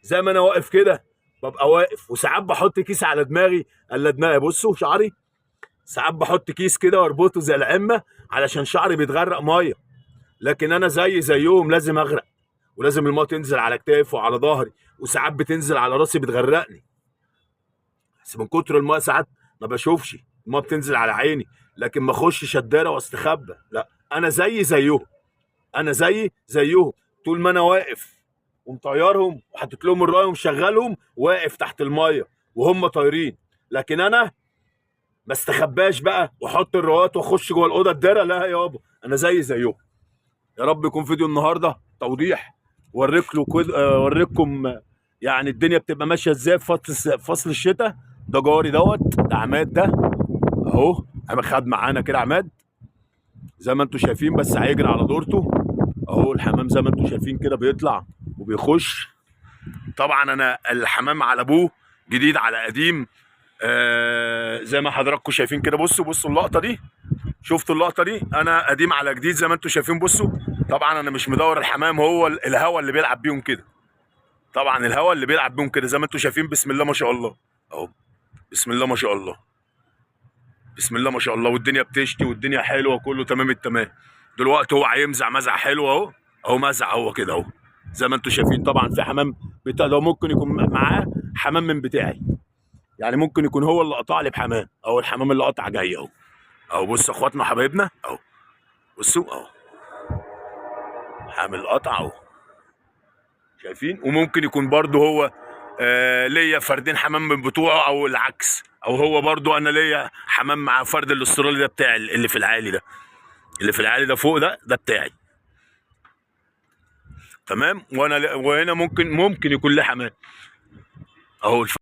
زي ما انا واقف كده ببقى واقف، وساعات بحط كيس على دماغي، الا دماغي بصوا شعري، ساعات بحط كيس كده واربطه زي العمه علشان شعري بيتغرق مية. لكن انا زي زيهم لازم اغرق، ولازم المية تنزل على كتافي وعلى ظهري، وساعات بتنزل على راسي بتغرقني، بس من كتر المية ساعات ما بشوفش، المية بتنزل على عيني، لكن ما اخشش الدارة واستخبى، لا انا زي زيهم، انا زي زيهم طول ما انا واقف ومطيرهم وحاطط لهم الراية ومشغلهم واقف تحت المية وهم طايرين. لكن انا ما استخباش بقى واحط الرايات واخش جوه الاوضة الدارة، لا يابا انا زي زيهم. يا رب يكون فيديو النهارده توضيح، وريك له كده، وريكم يعني الدنيا بتبقى ماشية ازاي في فصل الشتاء. ده جاري دوت، ده عماد ده اهو، عم خد معانا كده عماد زي ما انتم شايفين، بس هيجري على دورته اهو. الحمام زي ما انتم شايفين كده بيطلع وبيخش. طبعا انا الحمام على ابوه، جديد على قديم، زي ما حضراتكم شايفين كده. بصوا بصوا اللقطة دي، شفتوا اللقطة دي؟ انا قديم على جديد زي ما انتم شايفين. بصوا طبعا انا مش مدور الحمام، هو الهوا اللي بيلعب بيهم كده، طبعا الهوا اللي بيلعب بيهم كده زي ما انتم شايفين. بسم الله ما شاء الله اهو، بسم الله ما شاء الله، بسم الله ما شاء الله، والدنيا بتشتي والدنيا حلوة كله تمام التمام. دلوقتي هو هيمزع مزعه حلوة اهو، اهو مزع هو كده اهو زي ما انتم شايفين. طبعا في حمام بتاع لو ممكن يكون معاه حمام من بتاعي، يعني ممكن يكون هو اللي قطع لي بحمام، او الحمام اللي قطع جاي اهو اهو. بصوا اخواتنا وحبايبنا اهو، بصوا اهو حامل قطع اهو، شايفين. وممكن يكون برضو هو ليا فردين حمام من بتوعه، او العكس، او هو برضو انا ليا حمام مع فرد الاسترالي ده بتاعي اللي في العالي ده، اللي في العالي ده فوق ده، ده بتاعي تمام. وانا وهنا ممكن يكون ليه حمام اهو.